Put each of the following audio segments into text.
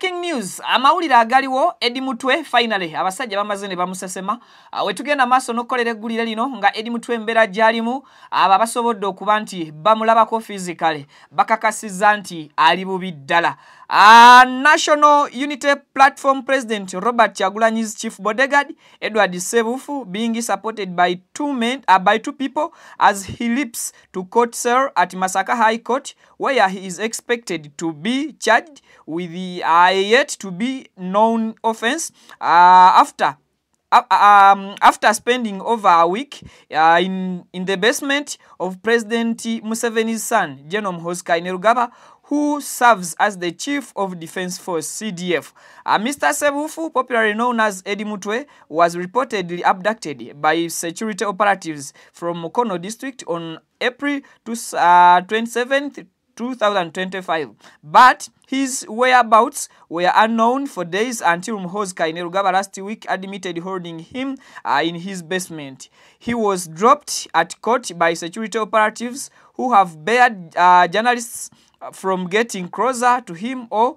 Breaking news, amawulire agaliwo, Eddie Mutwe finally abasajja bamaze ne bamusesema. Wetugenda maaso n'okukolera eggulire lino nga Eddie Mutwe embeera gy'alimu, abo abasobodde okuba nti bamulabako physically bakakasizza nti ali bubi ddala. National Unity Platform President Robert Kyagulanyi's chief bodyguard Edward Sebufu being supported by two men, by two people as he leaps to court cell at Masaka High Court, where he is expected to be charged with the yet to be known offense after spending over a week in the basement of President Museveni's son, General Muhoozi Kainerugaba, who serves as the Chief of Defense Force, CDF. Mr. Sebufu, popularly known as Eddie Mutwe, was reportedly abducted by security operatives from Mukono District on April 27th, 2025. But his whereabouts were unknown for days until Muhoozi Kainerugaba last week admitted holding him in his basement. He was dropped at court by security operatives who have barred journalists from getting closer to him or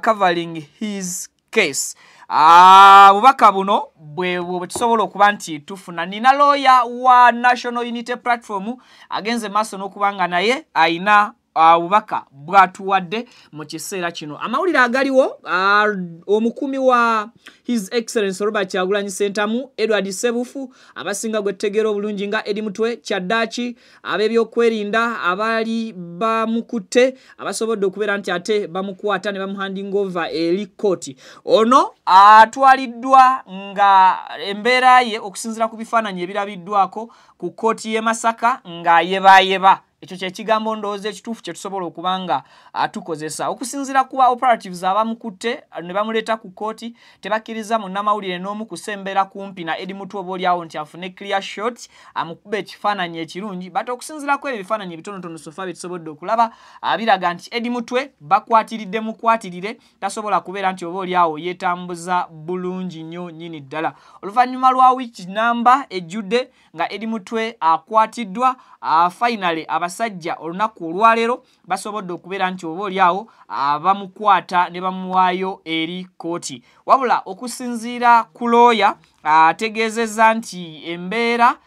covering his case. Bubaka buno bwe tusobola okuba nti tufuna. Nina lawyer wa National Unity Platform agenze maaso n'okuba nga naye ayina bubaka bwatuwadde mu kiseera kino. Amawulire agaliwo, omukumi wa His Excellency Robert Kyagulanyi Ssentamu, Edward Sebufu, abasinga gwe tutegeera obulungi nga Eddie Mutwe, kyaddaaki ab'ebyokwerinda abaali bamukutte abasobodde okubeera nti ate bamukwata ne bamuhandinga over eri kooti. Ono atwaliddwa nga embeera ye okusinziira ku bifaananyi ebirabiddwako ku kkooti y'e Masaka nga yebaayeba. Ekyo kye kigambo ndowooza ekituufu kye tusobola okuba nga tukozesa. Okusinziira ku ba operatives abamukutte ne bamuleeta ku kkooti, tebakkiriza munnamawulire n'omu kusembera kumpi na Eddie Mutwe oba oliawo nti afune clear shot amukube ekifaananyi ekirungi. But okusinziira ku ebyo ebifaananyi ebitonotono so far bye tusobodde okulaba, biraga nti Eddie Mutwe bakwatiridde mukwatirire, tasobola kubeera nti oba oliawo yeetambuza bulungi nnyo nnyini ddala. Oluvannyuma lwa wiiki namba ejjudde nga Eddie Mutwe akwatiddwa, finally abasajja olunaku olwaleero basobodde okubeera nti oba oliawo bamukwata ne bamuwaayo eri kkooti. Wabula okusinziira ku looya, ategeezezza nti embeera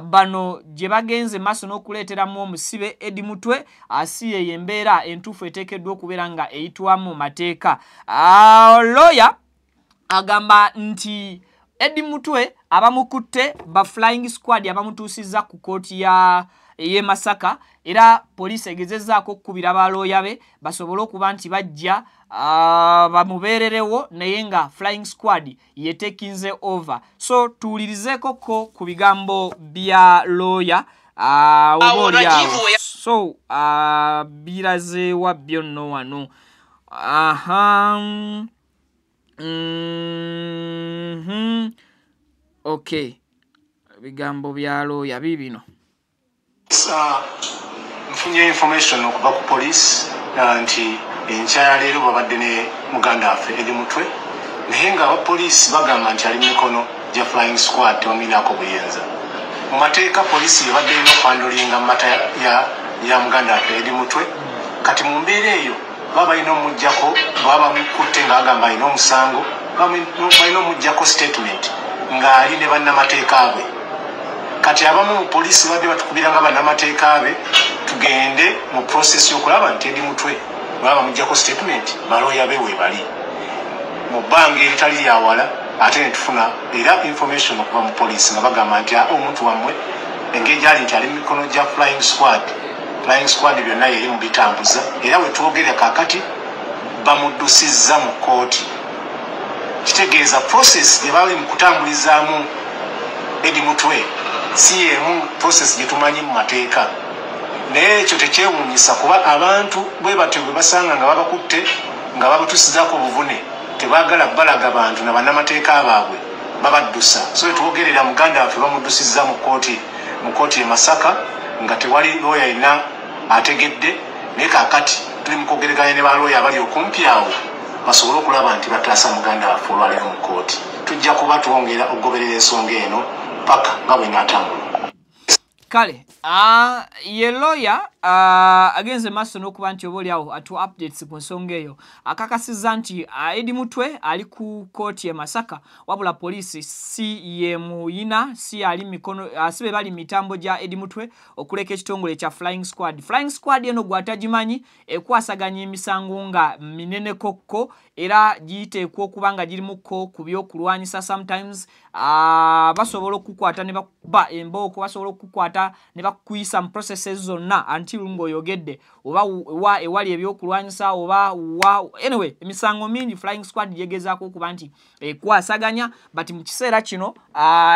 bano gye bagenze maaso n'okuleeteramu omusibe Eddie Mutwe si yeyo embeera entuufu eteekeddwa okubeera nga eyitwamu mu mateeka. Looya agamba nti Eddie Mutwe abamukutte ba flying squad abamutuusizza ku kkooti ya ey'e Masaka, era poliisi egezezzaako okukubira balooya be basobole okuba nti bajja bamubeererewo, naye nga flying squad yetekinze over. So tuwulirizeeko ko ku bigambo bya looya oba oliawo. So birazeewa byonno wano. Aha. Okay. Ebigambo bya looya biibino. Nfunye information okuva ku police nti enkya ya leero babadde ne muganda waffe Eddie Mutwe, naye nga abapoliisi bagamba nti ali mu mikono gya flying squad, tebamuyinaako buyinza. Mu mateeka poliisi ebadde erina okwandulinga mu mata ya muganda waffe Eddie Mutwe. Kati mu mbeera eyo baba balina omuggyako, baba bamukutte ng'agamba alina omusango, balina omuggyako statement ng'ali ne bannamateeka be. Kati abamu mu poliisi babadde batukubira nga bannamateeka be tugende mu process y'okulaba nti Eddie Mutwe baba bamuggyako statement, balooya be we bali. Mu bbanga eritali lya wala ate ne tufuna era information okuva mu poliisi nga bagamba nti omuntu wammwe engeri gy'ali nti ali mu mikono gya flying squad, flying squad byonna yeri mu bitambuza, era we twogerera kaakati bamuddusizza mu kkooti. Kitegeeza process gye bali mu kutambulizaamu Eddie Mutwe si y'emu process gye tumanyi mu mateeka. Naye ekyo tekyewuunyisa kuba abantu bwe batyo bwe basanga nga babakutte nga babatusizaako obuvune, tebaagala balaga bantu na bannamateeka baabwe, babaddusa. So twogerera muganda waffe bamuddusizza mu kkooti e Masaka nga tewali looya yenna ategedde, naye kaakati tuli mu kwogeraganya ne balooya abali okumpi awo basobole okulaba nti bataasa muganda waffe olwaleero mu kkooti. Tujja kuba twongera okugoberera ensonga eno paka nga bw'enaatambula. Kale ye lawyer agenze maaso n'okuba nti oba oliawo atu updates ku nsonga eyo, akakasizza nti Eddie Mutwe ali ku kooti e Masaka, wabula poliisi si ye muyina, si ali mikono, si be bali mitambo gya Eddie Mutwe okuleka ekitongole kya Flying Squad. Flying Squad eno gw'atagimanyi ekwasaganya emisango nga minene kokko, era giyiteekwa okuba nga girimukko ku byokulwanyisa. Sometimes basobola okukwata ne bakuba embooko, basobola okukwata ne bakuyisa mu processes zonna until ng'oyogedde oba wa ewali ebyokulwanyisa oba wa. Anyway, emisango mingi Flying Squad gyegezaako okuba nti ekwasaganya, but mu kiseera kino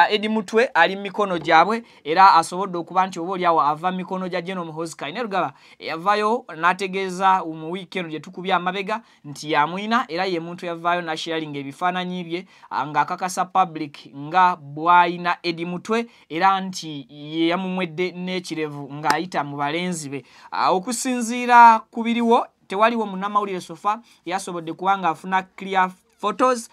Eddie Mutwe ali mu mikono gyabwe, era asobodde okuba nti oba oliawo ava mu mikono gya General Muhoozi Kainerugaba, eyavaayo n'ategeeza mu wiiki eno gye tukubye amabega nti yamwina, era ye muntu yavaayo n'asharinga ebifaananyi bye ng'akakasa public nga bw'ayina Eddie Mutwe, era nti ye yamumwedde n'ekirevu ng'ayita mu balenzi be. Okusinziira ku biriwo, tewaliwo munnamawulire so far yasobodde kubanga afuna clear photos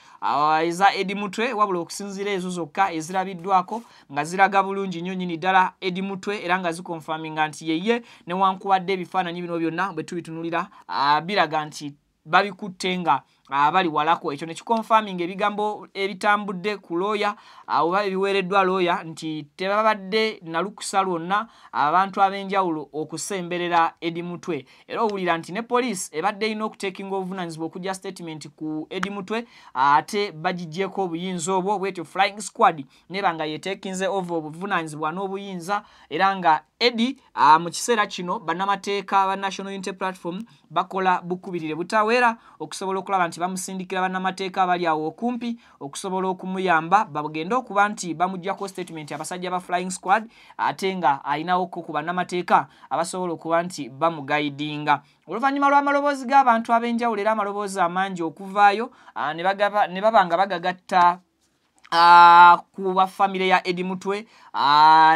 eza Eddie Mutwe, wabula okusinziira ezo zokka ezirabiddwako nga ziraga bulungi nnyo nnyini ddala Eddie Mutwe, era nga zikonfaminga nti yeye, newankubadde ebifaananyi bino byonna bwe tubitunulira biraga nti babikutte nga bali walako. Ekyo ne kikonfaminga ebigambo ebitambudde ku looya oba ebiweereddwa looya nti tebabadde na lukusa lwonna abantu ab'enjawulo okusemberera Eddie Mutwe. Era owulira nti ne poliisi ebadde erina okuteekinga obuvunaanyizibwa okujja statement ku Eddie Mutwe, ate bagiggyeko obuyinza obwo, bwetyo Flying Squad neba nga yeteekinze over obuvunaanyizibwa n'obuyinza. Era nga Eddie mu kiseera kino bannamateeka ba National Unity Platform bakola bukubirire butaweera okusobola okulaba nti bamusindikira bannamateeka abali awo okumpi okusobola okumuyamba, bagende okuba nti bamuggyako statement abasajja ba Flying Squad, ate nga ayinawoko ku bannamateeka abasobola okuba nti bamugaidinga. Oluvannyuma lw'amaloboozi g'abantu ab'enjawulo era amaloboozi amangi okuvaayo ne baba nga bagagatta ku ba famire ya Eddie Mutwe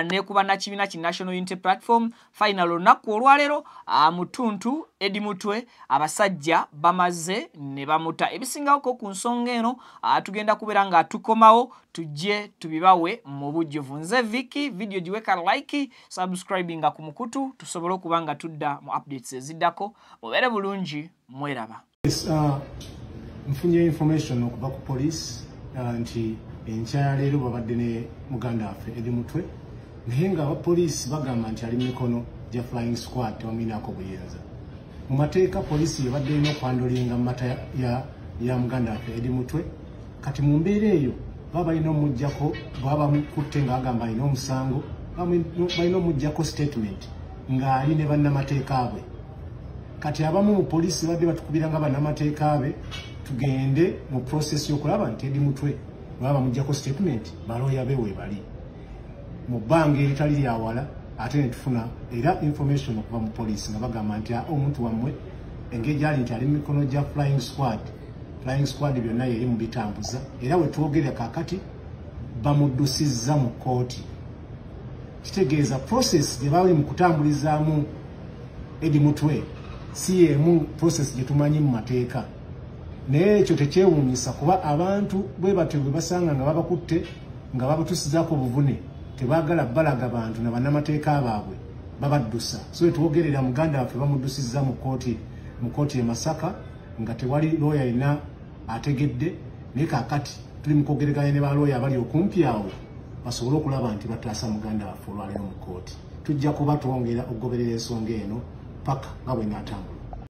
ne ku bannakibiina ki National Unity Platform, final olunaku olwaleero mu ttuntu Eddie Mutwe abasajja bamaze ne bamuta. Ebisingawoko ku nsonga eno tugenda kubeera nga tukomawo tujje tubibawe mu bujjuvu. Nze Vicky, video giweka like, subscribinga ku mukutu tusobole okuba nga tudda mu updates eziddako. Mubeere bulungi, mweraba. Yes, nfunye information okuva ku police nti enkya ya leero babadde ne muganda waffe Eddie Mutwe, naye nga abapoliisi bagamba nti ali mu mikono gya Flying Squad, tebamuyinaako buyinza. Mu mateeka poliisi ebadde erina okwandolinga mu mata ya muganda waffe Eddie Mutwe. Kati mu mbeera eyo baba balina omuggyako, baba bamukutte nga bagamba alina omusango, balina omuggyako statement ng'ali ne bannamateeka bwe. Kati abamu mu poliisi badde batukubira nga bannamateeka be tugende mu process y'okulaba nti Eddie Mutwe baba bamuggyako statement, balooya be we bali mu bbanga eritali lyawala. Ate ne tufuna era information okuva mu poliisi nga bagamba nti omuntu wammwe engeri gyali nti ali mu mikono gya Flying Squad, Flying Squad byonna yeri mu bitambuza, era we twogerera kaakati bamuddusizza mu kkooti. Kitegeeza process gye bali mu kutambulizaamu Eddie Mutwe si y'emu process gye tumanyi mu mateeka. Naye ekyo tekyewuunyisa kuba abantu bwe batyo bwe basanga nga babakutte nga babatusizaako obuvune, tebaagala balaga bantu na bannamateeka baabwe, babaddusa. So wetwogerera muganda waffe bamuddusizza mu kkooti e Masaka nga tewali looya yenna ategedde, naye kaakati tuli mu kwogereganya ne balooya abali okumpi awo basobole okulaba nti bataasa muganda waffe olwaleero mu kkooti. Tujja kuba twongera okugoberera ensonga eno paka nga bwe naatambula.